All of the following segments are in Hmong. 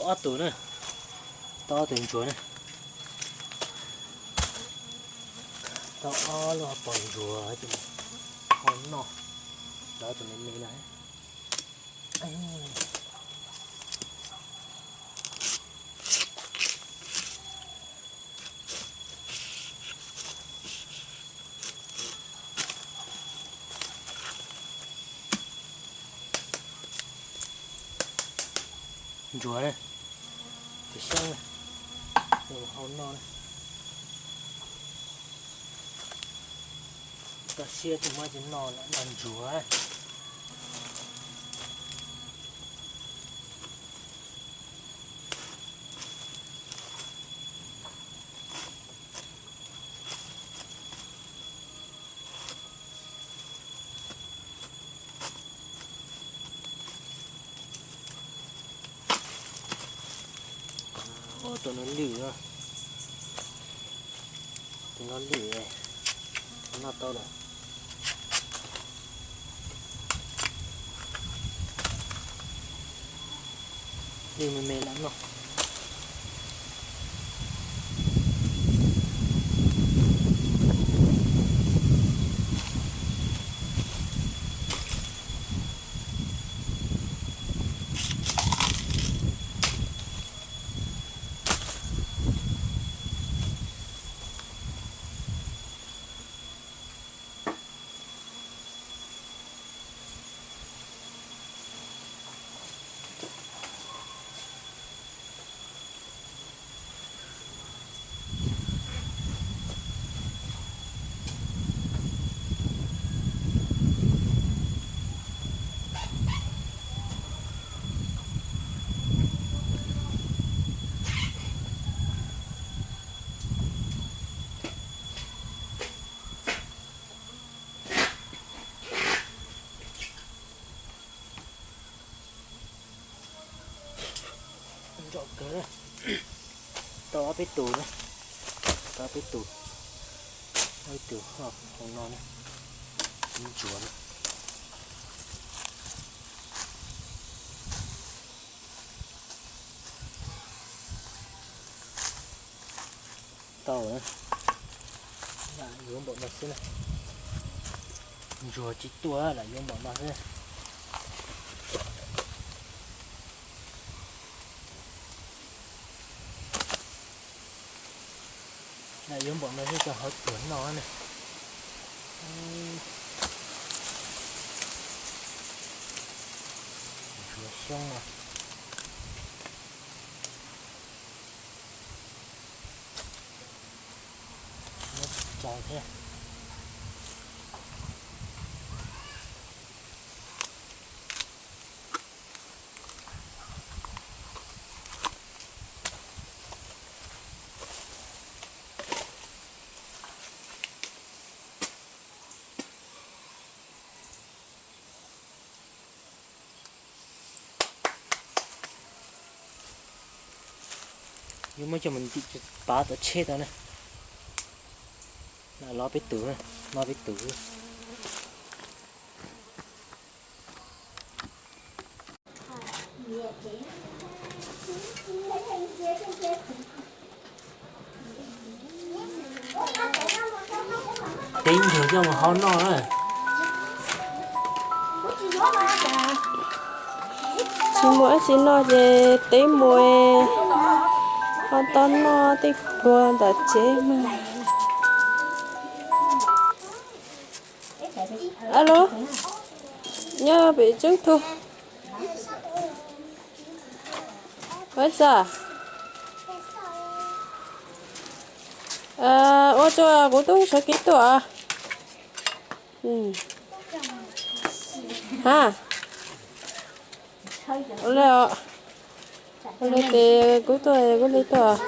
Ob tug na, tau ob tug ntsuag na, tau ob lub hauv paus ntsuag ces ho noj, lawv tus me me no. Ntsuag na, tus xyoob na, hau noj na. Toj siab tsis muaj tsis noj, noj ntsuag. Tus no lwj, tus no lwj, noj tau lawm. Lwj me me lam noj. Ntsom kawg, tau ob peb tus na, tau ob peb tus, ob peb tus hau no na, ntsuag na. Tau, lam yuav npaum no xwb na. Ntsuag tsis tuaj lam yuav npaum no xwb. Lam yuav npaum no xwb tso hauv tuag noj na. Ntsuag xyoob no. Muab tso thiab. Yuav muab coj mus ntim pav tom tsheb tau na. Lam los peb tus, los peb tus. Teb ntsuag coj mus hau noj na. Tsis muaj dab tsi noj ces teb mus, ho tau noj tej pluag ntawm tsev mas. Alo, nyob pem Tswb Thu. Ua tsaug, ua tsaug, kuv tub sawv kev tuaj. Ha, ua li, ua li ces kuv tuaj, kuv li tuaj.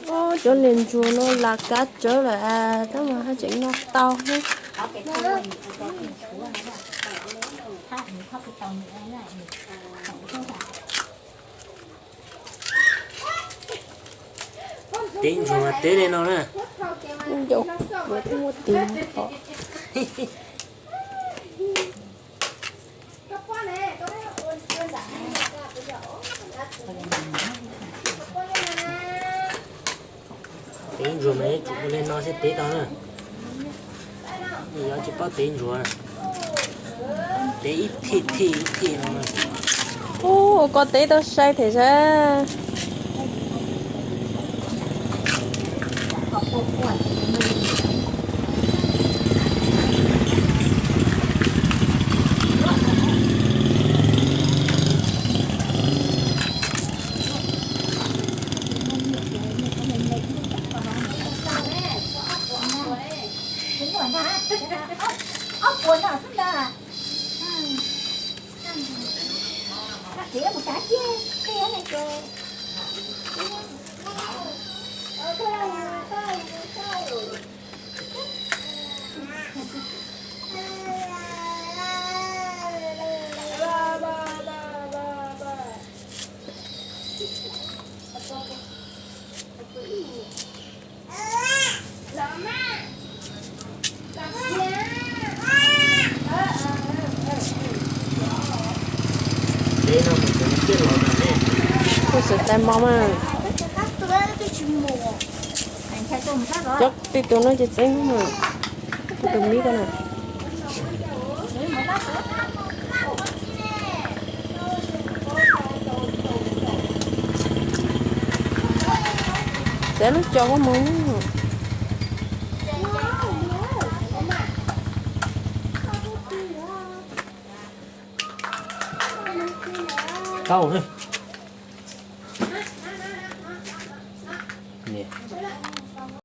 Ub, cov niag ntsuag no las kav tsawv lawm, tab mas haj tseem noj tau thiab. Tev ntsuag mas tev li no na. Yau, yuav twb muaj tis os. Tev ntsuag mas yuav tsum ua li no thiaj tev tau na. Yog tsis paub tev ntsuag, tev ib thij thij ib thij no. Ua koj tev tau sai thiab sas. Kuv xav tais mov mas. Cov tib tug no ces txeeb mas. Tib tug mib ko na. Txeeb lub cov kua muag. Tau.